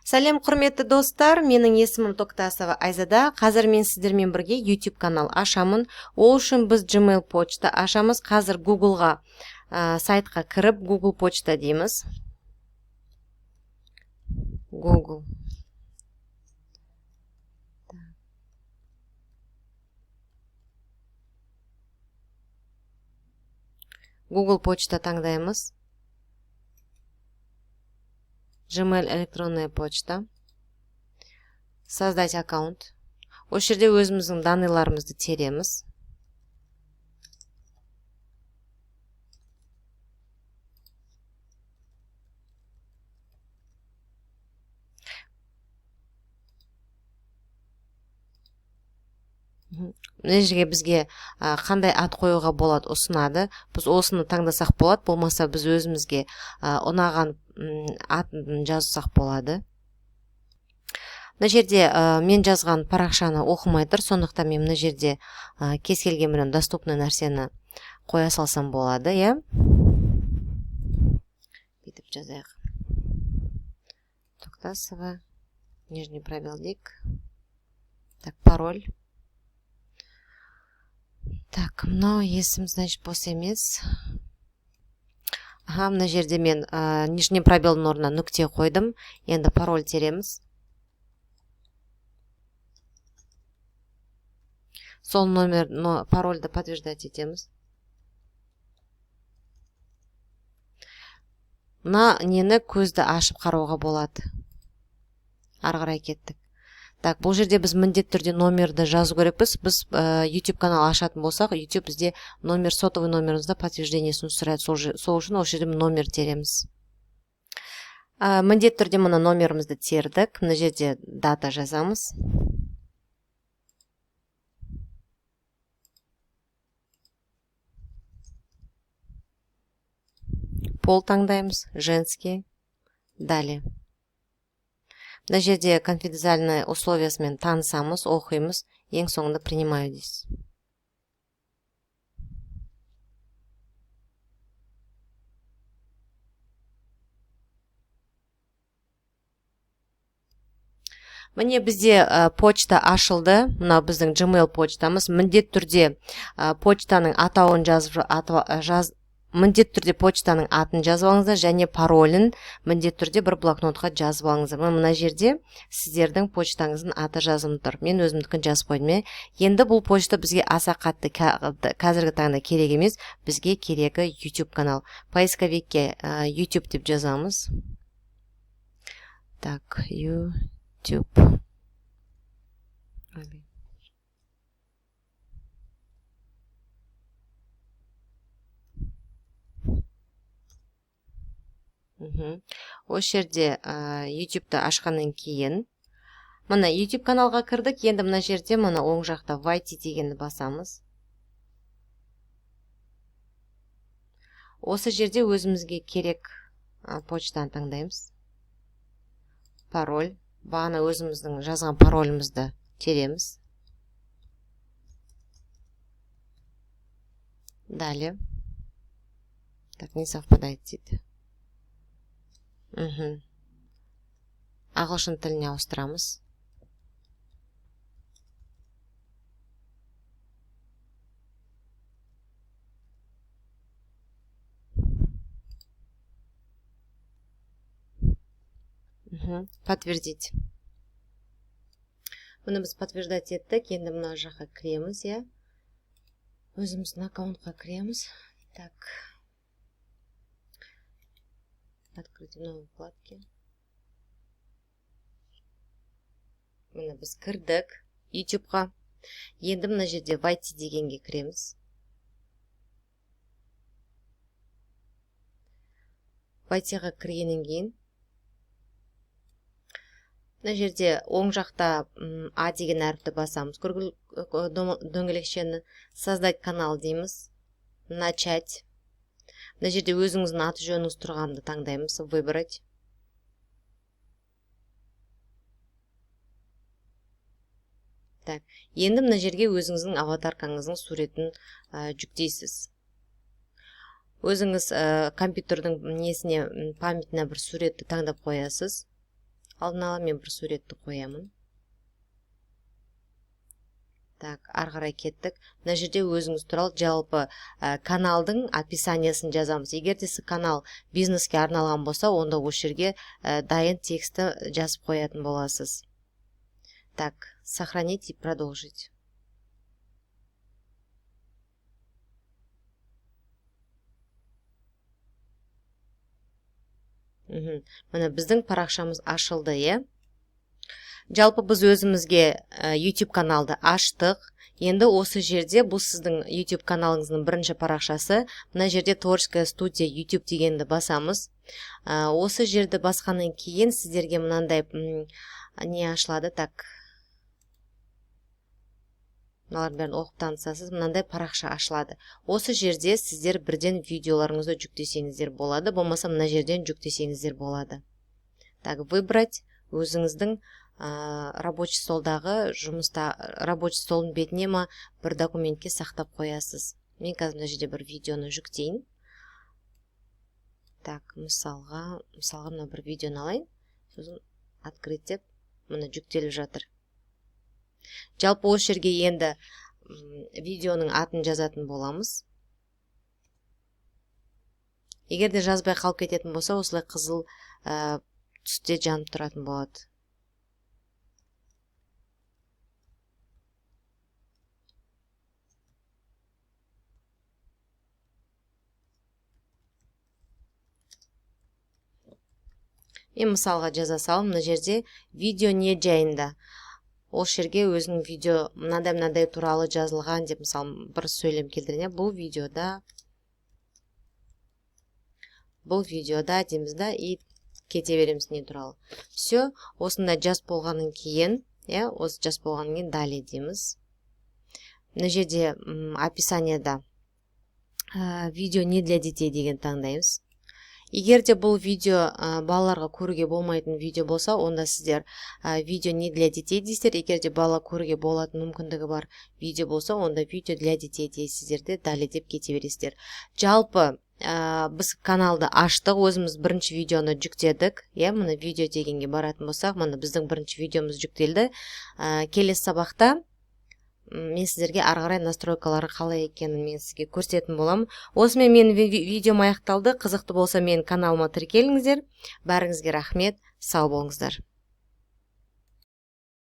Сәлем, құрметті достар, менің есімім Тоқтасова Айзада. Қазір мен сіздермен бірге YouTube канал ашамын. Ол үшін біз Gmail почта ашамыз. Қазір Googleға, сайтқа кіріп, Google почта дейміз. Google. Google почта таңдаймыз. Gmail электронная почта. Создать аккаунт. Осы жерде өзіміздің данныйларымызды тереміз. Мына жерге бізге қандай ат қоюға болады ұсынады. Біз осыны таңдасақ болады, болмаса біз өзімізге ұнаған атын жазсақ болады. Мына жерде мен жазған парақшаны оқымай тұр, сондықтан мен мына жерде кез келген бір доступный нәрсені қоя салсам болады, иә? Бүйтіп жазайық. Тоқтасова, нижний пробел дейік. Так, пароль. Так, мынау есім, значит, бос емес. Аха, мына жерде мен нижний пробелдің орнына нүкте қойдым. Енді пароль тереміз. Сол номер, но, парольді подтверждать етеміз. Мына нені көзді ашып қарауға болады. Ары қарай кеттік. Так, бұл жерде біз міндетті түрде номерді жазу керекпіз. Біз YouTube канал ашатын болсақ, YouTube бізде номер, сотовый номерімізді подтверждениесін сұрайды. Сол үшін осы жерде номер тереміз. Міндетті түрде мына номерімізді тердік. Мына жерде дата жазамыз. Пол таңдаймыз, женский. Далее. Мына жерде конфиденциальный условиясымен танысамыз, оқимыз, ең соңында принимаю дейсіз. Міне бізде почта ашылды. Мынау біздің Gmail почтамыз. Міндетті түрде почтаның атауын жазып, жаз, міндетті түрде почтаның атын жазып алыңыздар және паролін міндетті түрде бір блокнотқа жазып алыңыздар. Мына жерде сіздердің почтаңыздың аты жазылып тұр. Мен өзімдікін жазып қойдым, е. Енді бұл почта бізге аса қатты қазіргі таңда керек емес. Бізге керегі YouTube канал. Поисковикке YouTube деп жазамыз. Так, YouTube. Осы жерде YouTube'ты ашқаннан кейін мына YouTube каналға кірдік. Енді мына жерде мына оң жақта Войти дегенді басамыз. Осы жерде өзімізге керек почтаны таңдаймыз. Пароль. Бағана өзіміздің жазған паролімізді тереміз. Далее. Так, не совпадает дейді. Ағылшын тіліне ауыстырамыз. Подтвердить. Мұны біз подтверждать еттік. Енді мына жаққа кіреміз, иә. Өзіміздің аккаунтқа кіреміз. Так. Открыть в новой вкладке. Міне біз кірдік YouTube'ға. Енді мына жерде Войти дегенге кіреміз. Войтиға кіргеннен кейін мына жерде оң жақта А деген әріпті басамыз. Дөңгелекшені создать канал дейміз. Начать. Мына жерде өзіңіздің аты жөніңіз тұрғанды таңдаймыз. Выбрать. Так, енді мына жерге өзіңіздің аватаркаңыздың суретін жүктейсіз. Өзіңіз компьютердің несіне, памятіне бір суретті таңдап қоясыз. Алдын ала мен бір суретті қоямын. Так, ары қарай кеттік. Мына жерде өзіңіз туралы жалпы каналдың описаниясын жазамыз. Егер де канал бизнеске арналған болса, онда осы жерге дайын текстті жазып қоятын боласыз. Так, сохранить и продолжить. Міне, біздің парақшамыз ашылды, иә. Жалпы біз өзімізге YouTube каналды аштық. Енді осы жерде бұл сіздің YouTube каналыңыздың бірінші парақшасы. Мына жерде Творческая студия YouTube дегенді басамыз. Осы жерді басқаннан кейін сіздерге мынандай не ашылады. Так, мыналардың бәрін оқып танысасыз. Мынандай парақша ашылады. Осы жерде сіздер бірден видеоларыңызды жүктесеңіздер болады, болмаса мына жерден жүктесеңіздер болады. Так, выбрать өзіңіздің рабочий столдағы жұмыста, рабочий столдың бетіне ма, бір документке сақтап қоясыз. Мен қазір мына жерде бір видеоны жүктейін. Так, мысалға мына бір видеоны алайын, сосын открыть деп, міне, жүктеліп жатыр. Жалпы осы жерге енді видеоның атын жазатын боламыз. Егер де жазбай қалып кететін болса, осылай қызыл түсте жанып тұратын болады. Мен мысалға жаза салым. Мына жерде видео не жайында, осы жерге өзінің видео мынандай мынандай туралы жазылған деп, мысалы, бір сөйлем келтірген. Бұл видеода дейміз да, и кете береміз не туралы. Все, осындай жазып болғаннан кейін, иә, осы жазып болғаннан кейін далее дейміз. Мына жерде описанияда видео не для детей деген таңдаймыз. Егер де бұл видео балаларға көруге болмайтын видео болса, онда сіздер видео не для детей дейсіздер. Егер де бала көруге болатын мүмкіндігі бар видео болса, онда видео для детей дейсіздер де, далее деп кете бересіздер. Жалпы біз каналды аштық, өзіміз бірінші видеоны жүктедік, иә. Міне, видео дегенге баратын болсақ, міне, біздің бірінші видеомыз жүктелді. Келесі сабақта мен сіздерге ары қарай настройкалары қалай екенін мен сізге көрсететін боламын. Осымен менің видеом аяқталды. Қызықты болса, менің каналыма тіркеліңіздер. Бәріңізге рахмет, сау болыңыздар.